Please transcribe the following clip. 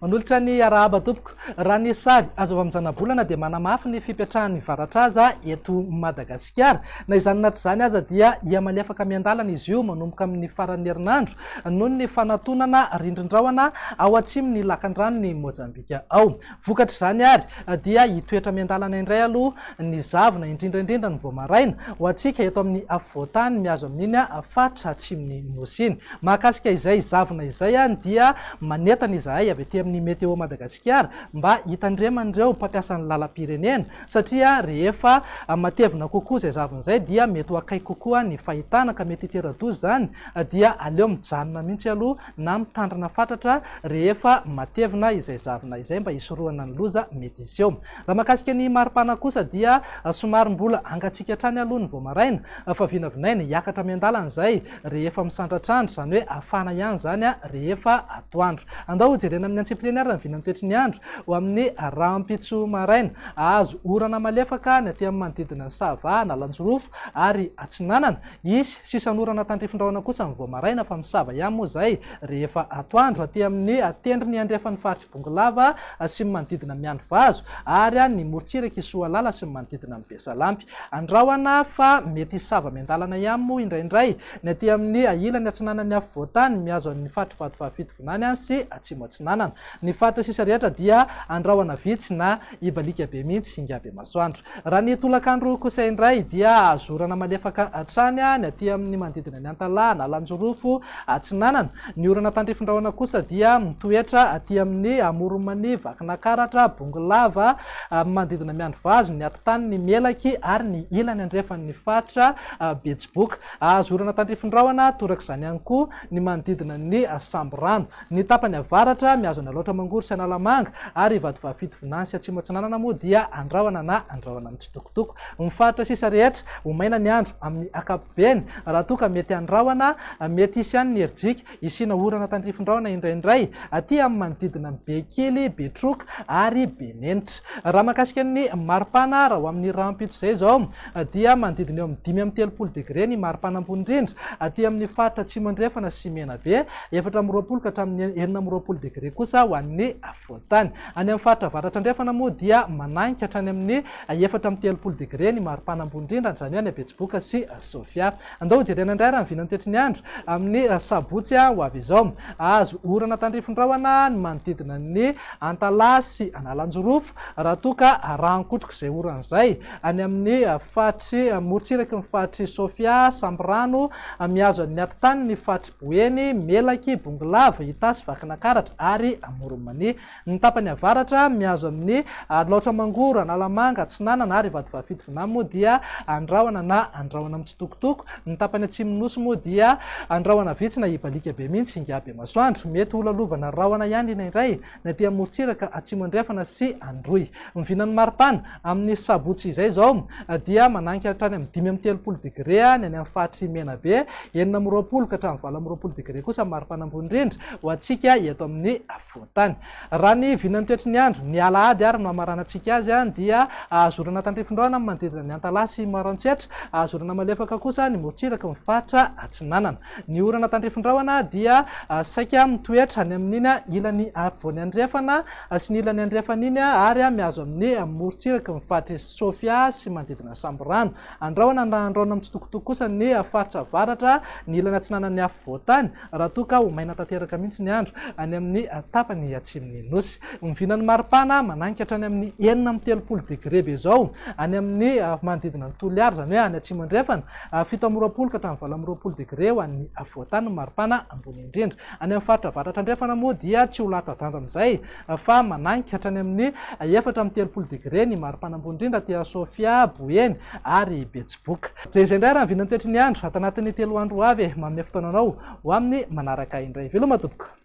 Manolotra ny arahaba tompoko. Raha ny sary azo avy amin'ny zanabolana dia manamafy ny fipetrahan'ny varatraza eto Madagasikara. Na izany na tsy izany aza dia hihamalefaka miandalana izy io manomboka amin'ny faran'ny herinandro noho ny fanatonana rindrin-drahona ao atsimon'ny lakandranon'i Mozambika ao. Vokatr'izany ary dia hitoetra miandalana indray aloha ny zavona, indrindra indrindra ny vao maraina, ho antsika eto amin'ny afovoan-tany mihazo amin'iny faritra atsimon'ny Nosy iny. Mahakasika izay zavona izay dia manentana izahay avy aty amin'ny Météo Madagasikara mba hitandreman'ireo mpampiasa ny lalam-pirenena satria rehefa matevina kokoa izay zavona izay dia mety ho akaiky kokoa ny fahitana ka mety hitera-doza izany dia aleo mijanona mihitsy aloha na mitandrina fatratra rehefa matevina izay zavona izay mba hisorohana ny loza mety hiseho. Raha mahakasika ny maripana kosa dia somary mbola hangatsiaka hatrany aloha ny vao maraina fa vinavinaina hiakatra miandalana izay rehefa misandratr'andro, izany hoe hafana ihany izany rehefa atoandro. Andao hojerena amin'ny antsipiriany ary ny vinan'ny toetry ny andro ho amin'ny rahampitso maraina. Hahazo orana malefaka ny aty amin'ny manodidina ny Sava, Analanjirofo ary Atsinanana. Hisy sisan'orana tandrifin-drahona kosa ny vao maraina fa misava ihany moa izay rehefa atoandro aty amin'ny tendrony andrefan'ny faritr'i Bongolava sy ny manodidina Miandrivazo ary ny morontsirak'i Soalala sy ny manodidina an'i Besalampy. Andrahona fa mety hisava miandalana ihany moa indraindray ny aty amin'ny ilany atsinanan'ny afovoantany mihazo an'ny faritr'i Vatovavy Fitovinany sy Atsimo Atsinanana. Ny faritra sisa rehetra dia andrahona vitsy na hibaliaka be mihitsy hingabe masoandro. Raha ny tolakandro kosa indray dia azo orana malefaka hatrany ny aty amin'ny manodidina ny Antalaha, Analanjirofo, Atsinanana. Ny orana tandrifin-drahona kosa dia mitoetra aty amin'ny Amoron'i Vakinakaratra, Bongolava, manodidina Miandrivazo, ny atitanin'i Melaky ary ny ilany andrefan'ny faritra Betsiboka. Azo orana tandrifin-drahona torak'izany ihany koa ny manodidina ny Sambirano. Ny tapany avaratra, mihazo an'Alaotra Mangoro sy Analamanga ary Vatovavy Fitovinany sy Atsimo Atsinanana moa dia andrahona na andrahona mitsitokotoko. Ny faritra sisa rehetra, ho maina ny andro amin'ny ankapobeny raha toa ka mety andrahona, mety hisy ihany ny herijika, hisiana orana tandrifin-drahona indraindray aty amin'ny manodidina an'i Bekily, Betroka ary Benenitra. Raha mahakasika ny maripana, raha ho amin'ny rahampitso izay izao dia manodidina eo amin'ny 35 degre ny maripana ambony indrindra aty amin'ny faritra Atsimo Andrefana sy Menabe, 24 ka hatramin'ny 26 degre kosa ho an'ny afovoan-tany. Any amin'ny faritra Avaratra Andrefana moa dia mananika hatrany amin'ny 34 degre ny maripana ambony indrindra, izany hoe any Betsiboka sy Sofia. Andao hojerena indray raha ny vinan'ny toetry ny andro amin'ny sabotsy ho avy izao. Hahazo orana tandrifin-drahona ny manodidina ny Antalaha sy Analanjirofo raha toa ka arahan-kotroka izay orana izay any amin'ny faritry morontsiraky ny faritr'i Sofia, Sambirano, mihazo an'ny atitany ny faritr'i Boeny, Melaky, Bongolava, Itasy, Vakinakaratra ary Amoron'i Mania. Ny tapany avaratra, mihazo amin'ny Alaotra Mangoro, Analamanga, Atsinanana ary Vatovavy Fitovinany moa dia andrahona na andrahona mitsitokotoko. Ny tapany atsimon'ny Nosy moa dia andrahona vitsy na hibaliaka be mihitsy hinga be masoandro. Mety holalovana rahona ihany indraindray ny aty amorontsiraka atsimo andrefana sy Androy. Ny vinan'ny maripana, amin'ny sabotsy izay izao dia mananika hatrany amin'ny 35 degre ny any amin'ny faritr'i Menabe, 26 ka hatramin'ny 28 degre kosa ny maripana ambony indrindra ho antsika eto amin'ny afovoan-tany. Raha ny vinan'ny toetry ny andro, ny alahady ary no hamaranantsika azy dia ahazorana tandrifin-drahona ny manodidina ny Antalaha sy Maroantsetra, ahazorana malefaka kosa ny morontsiraky ny faritra Atsinanana. Ny orana tandrifin-drahona dia saika mitoetra any amin'iny ilany afovoany andrefana sy ny ilany andrefana iny ary mihazo amin'ny morontsiraky ny faritr'i Sofia sy manodidina ny Sambirano. Andrahona na andrahona mitsitokotoko kosa ny faritra avaratra, ny ilany atsinanan'ny afovoantany, raha toa ka ho maina tanteraka mihitsy ny andro any amin'ny tapany atsimon'ny Nosy. Ny vinan'ny maripana mananika hatrany amin'ny 36 degre be izao any amin'ny manodidina ny Toliara, izany hoe any atsimo andrefana, 27 ka hatramin'ny 28 degre ho an'ny afovoantany ny maripana ambony indrindra. Any amin'ny faritra avaratra andrefana moa dia tsy ho latsa-danja amin'izay fa mananika hatrany amin'ny 34 degre ny maripana ambony indrindra aty Sofia, Boeny ary Betsiboka. Izay izay indray raha ny vinan'ny toetry ny andro ato anatin'ny 3 andro ho avy e! Manome fotoana anao ho amin'ny manaraka indray. Veloma tompoko!